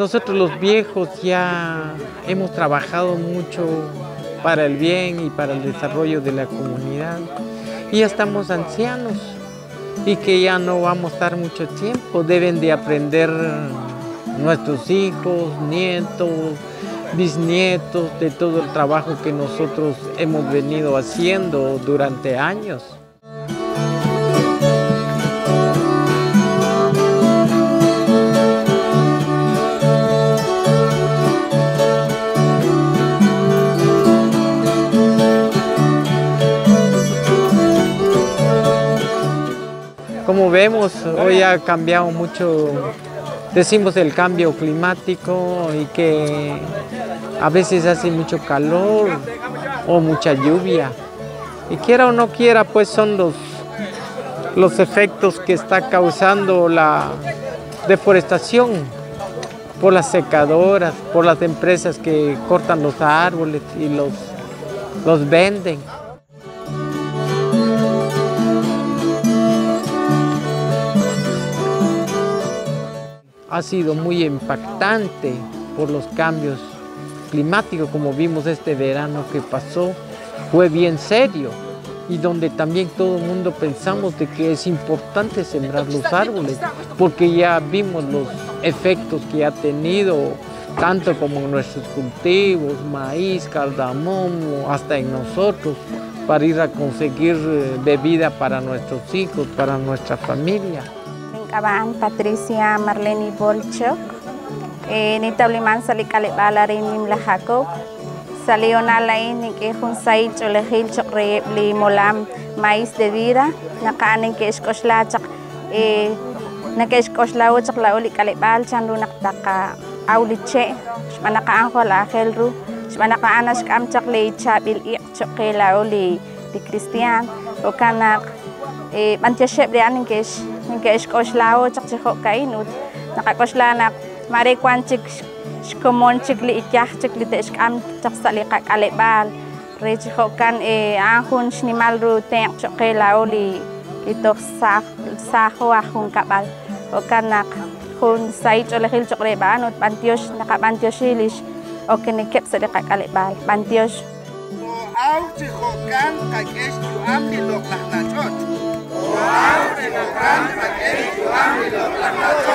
Nosotros los viejos ya hemos trabajado mucho para el bien y para el desarrollo de la comunidad y ya estamos ancianos y que ya no vamos a estar mucho tiempo. Deben de aprender nuestros hijos, nietos, bisnietos, de todo el trabajo que nosotros hemos venido haciendo durante años. Como vemos, hoy ha cambiado mucho, decimos el cambio climático y que a veces hace mucho calor o mucha lluvia. Y quiera o no quiera, pues son los efectos que está causando la deforestación por las secadoras, por las empresas que cortan los árboles y los venden. Ha sido muy impactante por los cambios climáticos, como vimos este verano que pasó, fue bien serio y donde también todo el mundo pensamos de que es importante sembrar los árboles, porque ya vimos los efectos que ha tenido, tanto como en nuestros cultivos, maíz, cardamomo, hasta en nosotros, para ir a conseguir bebida para nuestros hijos, para nuestra familia. Patricia Marlene Bolchok, nitawliman sa lik'aleb'aal arin Nimla Jacob, salional ain nink'e jun sahil ch'oolejil choq reheb' li molam Maíz de Vida, naqa'an ninke'xk'oxla chaq nake'xk'oxlaw chaq la'o li k'aleb'aal chan ru naq taqa'aw li che' xb'aan naq a'an jwal aajel ru, xb'aan naq a'an naxk'am chaq li chaab'il iq' choq qe la'o li cristian, jo'kan naq b'antioxeb' li a'an ninke'xk'oxlaw chaq chi jo'ka'in ut naqak'oxla naq mare wan chik xkomon chik li iyaj chik li te'xk'am chaq sa' li qak'aleb'aal re chi jo'kan a'an jun xnimal ru tenq' choq qe la'o li toj saajo aj junkab'al jo'kan naq jun sahil ch'oolejil choq reheb' a'an ut b'antiox naqab'antioxi lix okenikeb' sa' li qak'aleb'aal b'antiox. Aw chi jo'kan qak'e xyu'am li loq'laj nach'och. Aw chi jo'kan qak'e xyu'am li loq'laj nach'och.